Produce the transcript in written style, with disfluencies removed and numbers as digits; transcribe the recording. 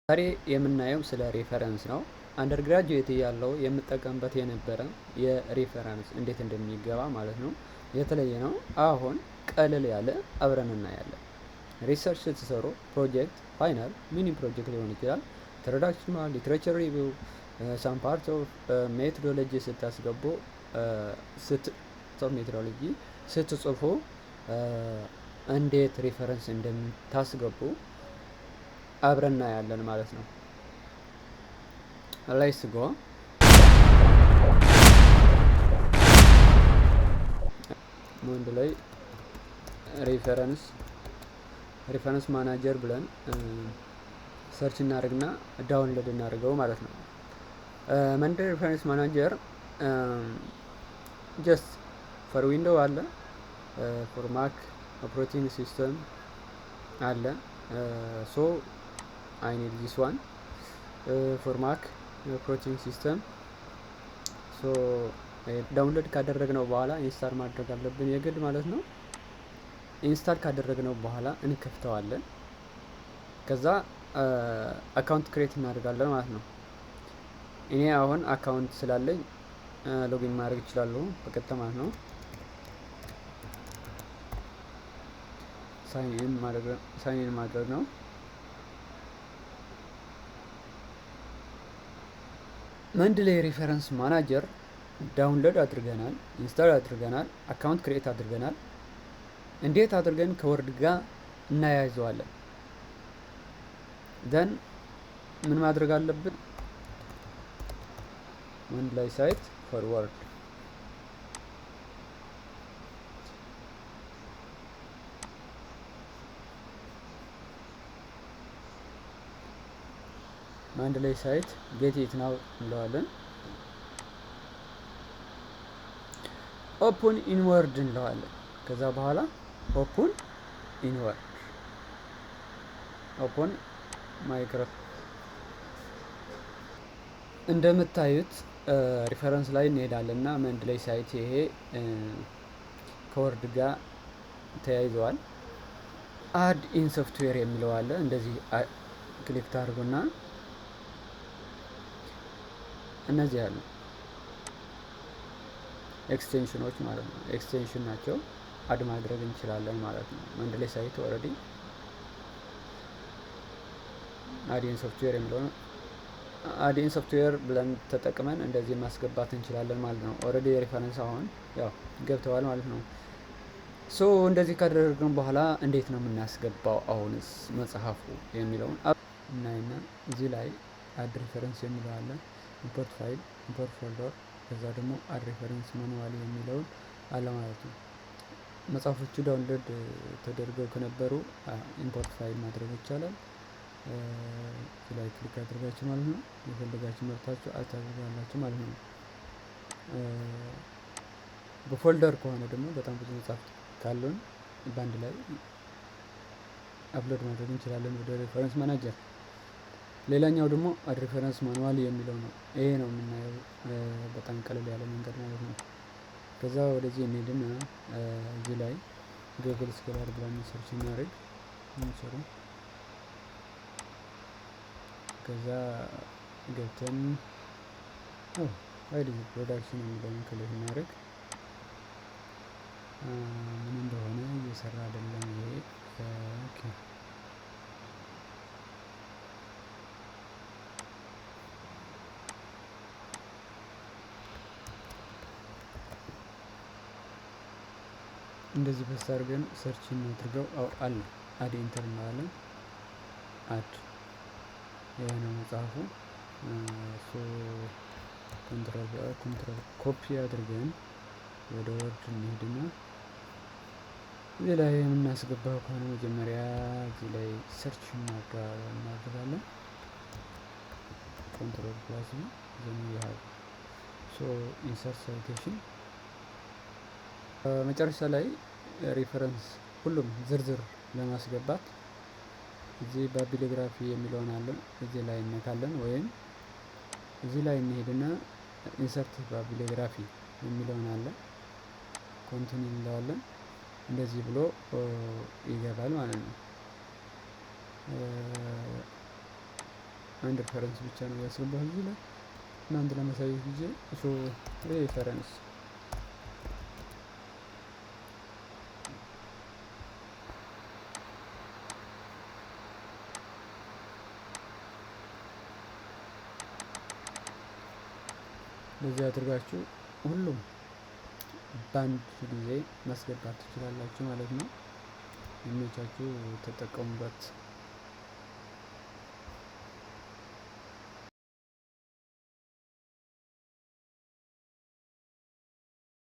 ዛሬ የምናየው ስለ reference ነው። Undergraduate እያለሁ የምጠቀምበት የነበረ የ reference እንዴት እንደሚገባ ማለት ነው የተለየ ነው። አሁን ቀለል ያለ አብረን እናያለን። Research ስትሰሩ project፣ final፣ mini project ሊሆን ይችላል። Introduction፣ literature review፣ some part of methodology ስታስገቡ፣ methodology ስትጽፉ እንዴት reference እንደምታስገቡ አብረን እናያለን ማለት ነው። Let's go። Mendeley reference manager ብለን search እናደርግና download እናደርገው ማለት ነው። Mendeley reference manager just for Window አለ፣ for Mac operating system አለ። So I need this one for Mac operating system። So download ካደረግነው በኋላ install ማድረግ አለብን የግድ ማለት ነው። Install ካደረግነው በኋላ እንከፍተዋለን። ከዛ account create እናደርጋለን ማለት ነው። እኔ አሁን account ስላለኝ login ማድረግ እችላለሁ በቀጥታ ማለት ነው። Sign in ማድረግ ነው። Mendeley reference manager download አድርገናል፣ install አድርገናል፣ account create አድርገናል። እንዴት አድርገን ከ Word ጋር እናያይዘዋለን? Then ምን ማድረግ አለብን? Mendeley Cite for Word። Mendeley Cite get it now እንለዋለን። Open in Word እንለዋለን። ከዛ በኋላ open in Word፣ open micro። እንደምታዩት reference ላይ እንሄዳለን እና Mendeley Cite ይሄ ከ Word ጋር ተያይዘዋል። Add in software የሚለው አለ። እንደዚህ click ታድርጉና እነዚህ አሉ extension ኖች ማለት ነው። Extension ናቸው። Add ማድረግ እንችላለን ማለት ነው። Mendeley Cite already add in software የሚለው add in software ብለን ተጠቅመን እንደዚህ ማስገባት እንችላለን ማለት ነው። Already reference አሁን ያው ገብተዋል ማለት ነው። So እንደዚህ ካደረግን በኋላ እንዴት ነው የምናስገባው አሁንስ መጽሐፉ የሚለውን እናይና እዚህ ላይ add reference የሚለው አለ። Import file፣ import folder፣ ከዛ ደግሞ add reference manually የሚለውን አለ ማለት ነው። መጽሐፎቹ download ተደርገው ከነበሩ import file ማድረግ ይቻላል። እዚህ ላይ click አድርጋችሁ ማለት ነው የፈለጋችሁ መርታችሁ add ታደርጋላችሁ ማለት ነው። በ folder ከሆነ ደግሞ በጣም ብዙ መጽሐፍት ካሉን በአንድ ላይ upload ማድረግ እንችላለን ወደ reference manager። ሌላኛው ደግሞ add reference manually የሚለው ነው። ይሄ ነው የምናየው በጣም ቀለል ያለ መንገድ ማለት ነው። ከዛ ወደዚህ እንሄድና እዚህ ላይ Google Scholar ብለን search እናደርግ እንሰሩ። ከዛ ገብተን ID production የሚለውን click እናደርግ። ምን እንደሆነ እየሰራ አይደለም ይሄ። Okay፣ እንደዚህ paste አድርገን search እናድርገው። አው አለ add enter እንለዋለን። Add ይሄ ነው መጽሐፉ። So control copy አድርገን ወደ Word እንሄድና እዚህ ላይ የምናስገባው ከሆነ መጀመሪያ እዚህ ላይ search እናደርጋለን። Control plus then you have so insert citation። መጨረሻ ላይ reference ሁሉም ዝርዝር ለማስገባት እዚህ bibliography የሚለውን አለ እዚህ ላይ እነካለን፣ ወይም እዚህ ላይ እንሄድና insert bibliography የሚለውን አለ continue እንለዋለን። እንደዚህ ብሎ ይገባል ማለት ነው። አንድ reference ብቻ ነው ያስገባሁት እዚህ ላይ እናንተ ለማሳየት ጊዜ። So reference እንደዚህ አድርጋችሁ ሁሉም በአንድ ጊዜ ማስገባት ትችላላችሁ ማለት ነው። የሚመቻችሁ ተጠቀሙበት።